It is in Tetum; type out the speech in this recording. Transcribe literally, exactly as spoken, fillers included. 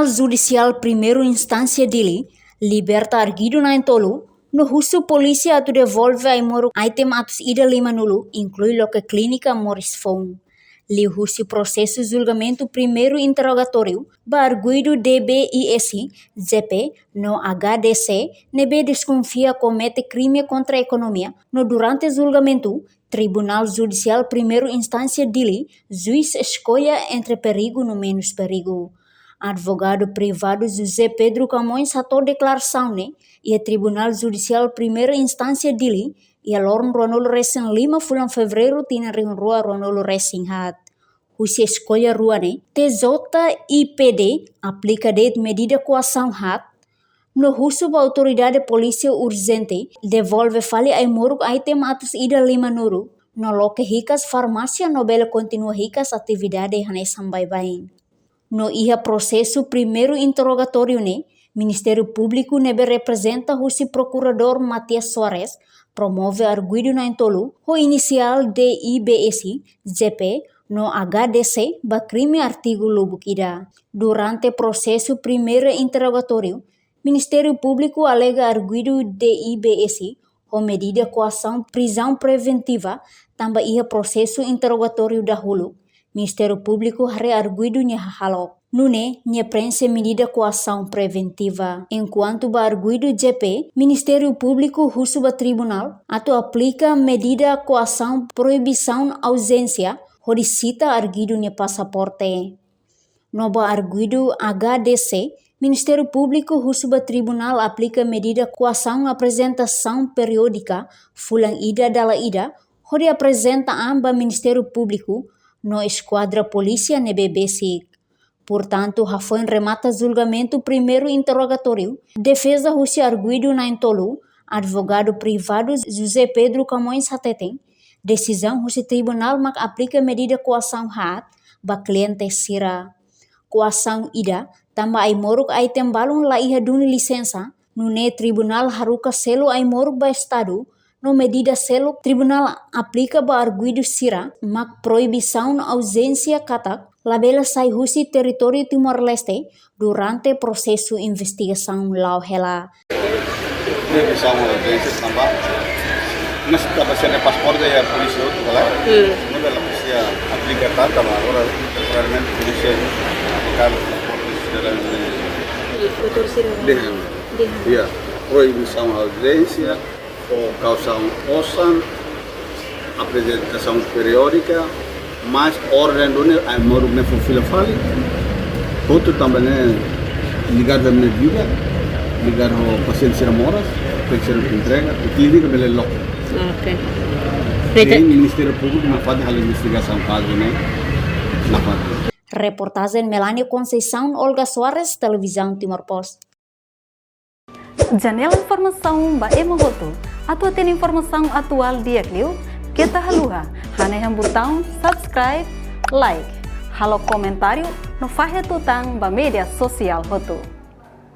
Judisiál Primeiru Instánsia Dili liberta arguidu na'in-tolu no husu polísia atu devolve ai-moruk item atus ida lima-nulu, inklui loke klínika Morris Foun. Liuhusi prosesu julgamentu primeiru interrogatóriu ba arguidu D B I S, J P no H D C ne'ebé deskonfia komete krime kontra ekonomia, no durante julgamentu, Tribunál Judisiál Primeiru Instánsia Dili, juís eskolla entre perigu no menus perigu. Advogadu privadu José Pedro Camões hato'o deklarasaun ne'e iha Tribunál Judisiál Primeiru Instánsia Dili iha loron ruanulu resin lima fulan Fevereiru tinan rihun rua ruanulu resin haat. Husi eskolla rua ne'e, T J I P D aplika de'it medida koasaun haat, no husu ba autoridade polísia urjente devolve fali ai-moruk item atus ida lima-nulu, no loke hikas farmásia no bele kontinua hikas atividade hanesan baibain. No iha prosesu primeiru interrogatóriu ne'e, Ministériu Públiku ne'ebé reprezenta husi Prokuradór Matias Soares promove arguidu na'in-tolu ho inisiál D I B S, J P no H D C ba krime artigu lubuk ida. Durante prosesu primeiru interrogatóriu, Ministériu Públiku alega arguidu D I B S ho medida koasaun prizaun preventiva tanba iha prosesu interrogatóriu dahuluk, Ministériu Públiku haree arguidu nia hahalok. Nune'e, nia prenxe medida koasaun preventiva. Enkuantu ba arguidu J P, Ministériu Públiku husu ba tribunál atu aplika medida koasaun proibisaun auzénsia hodi sita arguidu nia pasaporte. No ba arguidu H D C, Ministériu Públiku husu ba tribunál aplika medida koasaun aprezentasaun periódika fulan ida dala ida, hodi aprezenta an ba Ministériu Públiku no eskuadra polísia ne'ebé besik. Portantu, hafoin remata julgamentu primeiru interrogatóriu, defeza husi arguidu na'in-tolu, advogadu privadu José Pedro Camões hateten, desizaun husi tribunál mak aplika medida koasaun haat ba kliente sira. Koasaun ida, tanba ai-moruk item balun la iha duni lisensa, nune'e tribunál haruka selu ai-moruk ba Estadu, no medida seluk tribunál aplika ba arguidu sira mak proibisaun auzénsia katak labele sai husi territóriu Timor-Leste durante prosesu investigasaun la'o hela. Proibisaun auzénsia tanba, mas tanba sira-nia pasaporte iha polísia hotu, kala? Hmm. No bele polísia aplika tanba agora temporariamente polísia aplika pasaporte sira-ne'e. Doutór sira. Dehan. Dehan. Ya, proibisaun auzénsia, ou kausaun osan, aprezentasaun periódika, mas orden duni ai-moruk ne'e fó fila fali. Hotu tanba ne'e ligadu ho nia vida, ligadu ho pasiente sira moras, pasiente sira entrega, ho klínika bele loke. Ok. Rete- Ministériu Públiku nafatin halo investigasaun kazu ne'e, nafatin. Reportajen Melania Conceição, Olga Soares, Televizaun Timor Post. Janela informasaun ba ema hotu. Atu hatene informasaun atuál di'ak liu, keta haluha hanehan butaun subscribe, like, halo komentáriu no fahe tutan ba média sosiál hotu.